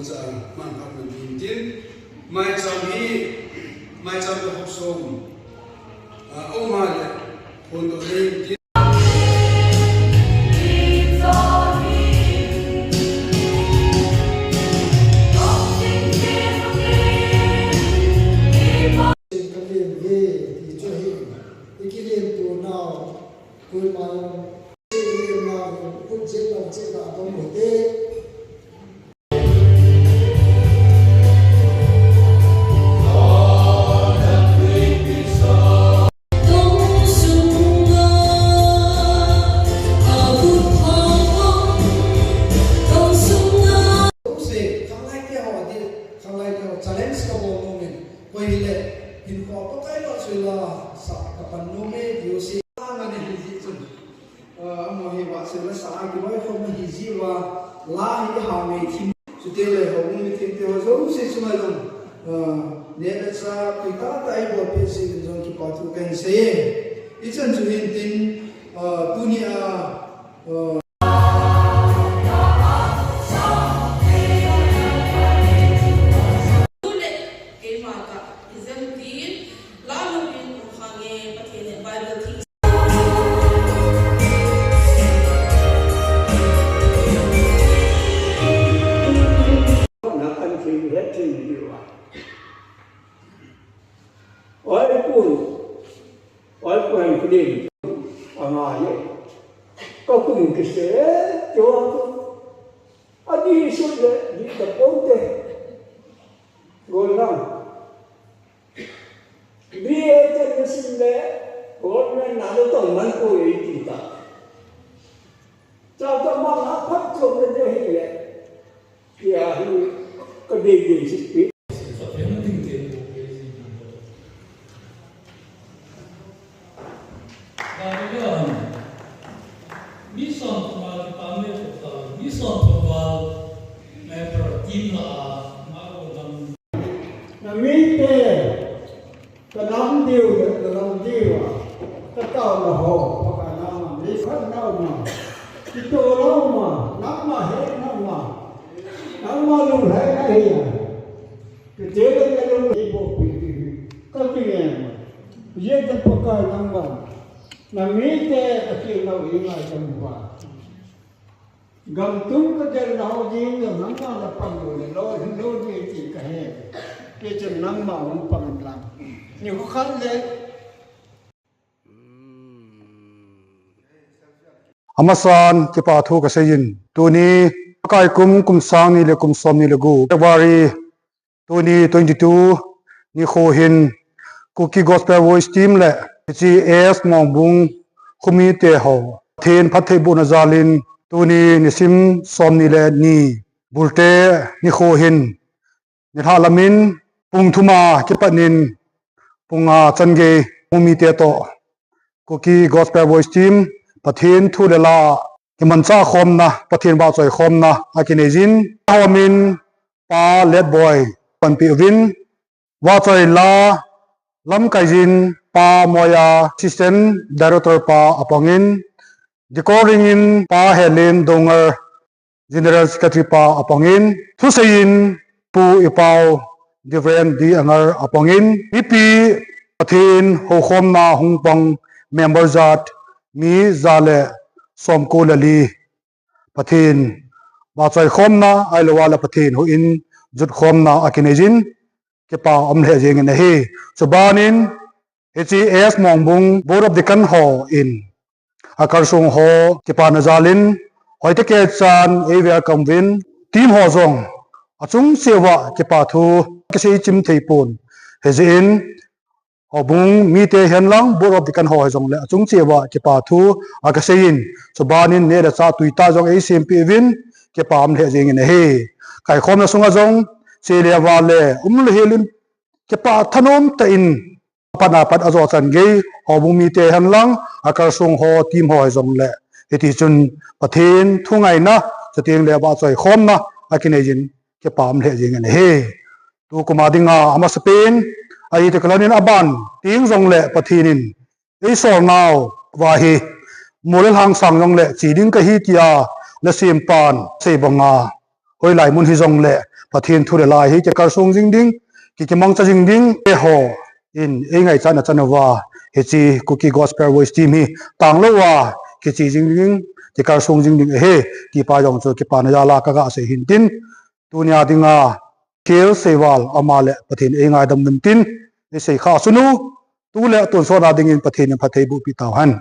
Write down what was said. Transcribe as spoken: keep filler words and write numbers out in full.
Sa man phat man din tin, maicham hi, maicham ka hop som, a, o ma le, phon to le tin. Ka len ve, ti chu hi, i kilen tu nau, koima jong, i len nau, kut jeng nau, jeng nau, tong mo te. Jouse, khanglai te ho, khanglai te ho, challenge kabol nom in, koi hile, hinkho Pakai vahchoi la sa kapan nom e, jouse. Amaho hi vahchoi la sa a kiloikhomna hi jeh uva, la hi ha ngei thim. Chuteng le houbung mithengte ho jouse chunga jong, ah, neh le chah tui tah tah eibolpeh jeh in jong kipa thu kahin sei e. Ichan chu hin tin, ah, tuni a, ah, Tule, keima ka, ijemtin, la lupin, um khange, Pathen in Bible theng Na kan thei het thei ni diu a. Oi pu, oi pu han kudin, a ngai e. Ka kum kise, tua ku. A di sut le, di ta ponte. Gol lang. Bi e te na sim le, government na lo tong man ko e ti ta. Cha ta ma na phat ko ne de hi le. Ki a hi ka de de si pi. Sa pe na ding te ko pe si na. Ba de ya. Mi som ko ma ki pa me ko ta. Mi som ko ba me pro team la ma ko dam. Na mite, ka nam diu, ka nam diu a, ka tao na ho, pa ka nam a, mi khat na uma, kito na uma, nam ma he na uma, nam ma lu he na he a, ka te ka na lu he bo pi pi, ka ki nge ma, ye ka pa ka nam ma, na mite, ka ki na u i ngai ka mu ba. Gam tum ka gel na ho ding le nangma la pang lo le lo, lo ding ti ka he. Kei chun nangma hung pang lang. Ni khu khat le. Amasan kipa thu ka sei in. Tuni, Pakai kum, kum sang ni le kum som ni le gup. February Tuni twenty-two nikho hin Kuki Gospel Voice Team le H E S Mongbung khomite ho Pathen phattheibohna jalin tuni nisim som ni le ni Bulte nikho hin nilhah lamin pung thum a kipat in pung nga chan gei mumite toh Kuki Gospel Voice Team Pathen thu le la kimanchah khomna, Pathen vahchoi khomna akinei jin. Ahomin Pa Letboi panpi uvin, vahchoi la lamkai jin Pa Moya Assistant Director pa apangin, Decoring in Pa Helen Dongar General Secretary pa apangin, thusei in Pu Ipau Reverend D Angar apangin, mipi Pathen houkhomna hung pang member jat mi ja le somko le li Pathen vahchoi khomna ahilouleh Pathen houin jot khomna akinei jin kipa um lheh jengin ahi. Chubanin H E S Mongbung Board of Deacon ho in akalsong ho kipana jalin hoitah kei chan ei welcome uvin team ho jong achung cheh uva kipa thu kisei chim thei pon. Hijeh in houbung mite hihen lang Board of Deacon ho hijongle achung cheh uva kipa thu akasei in chubanin neh le chah tui tah jong ei sempeh uvin kipa um lheh jengin ahi. Kaikhomna sunga jong chele vale um le helin kipa thanom tah in apat apat ajo chan gei houbung mite hihen lang akalsong ho team ho hijongle hiti chun Pathen thu ngaina chuteng le vahchoi khomna akinei jin kipa um lheh jengin ahi. Tukum a dinga amasapen ahi te kalanin aban teng jongle Pathen in eisol nauva hi mol le lhang sang jongle che ding kahi tia lhasem pan sei banga hoilai mun hijongle Pathen thu le la hi kikalsong jing ding, ki kimangcha jing ding, eiho in eingaichat na chan uva, hiche Kuki Gospel Voice Team hi tanglou a kiche jing ding, kikalsong jing ding ahi, ti pa jong chu kipana jal a kaga sei hin tin, tunia dinga Khelseival ama le Pathen eingaidam uvin tin, isei kha chun u, tu le tonsot a dingin Pathen in phatthei boh peh tauhen.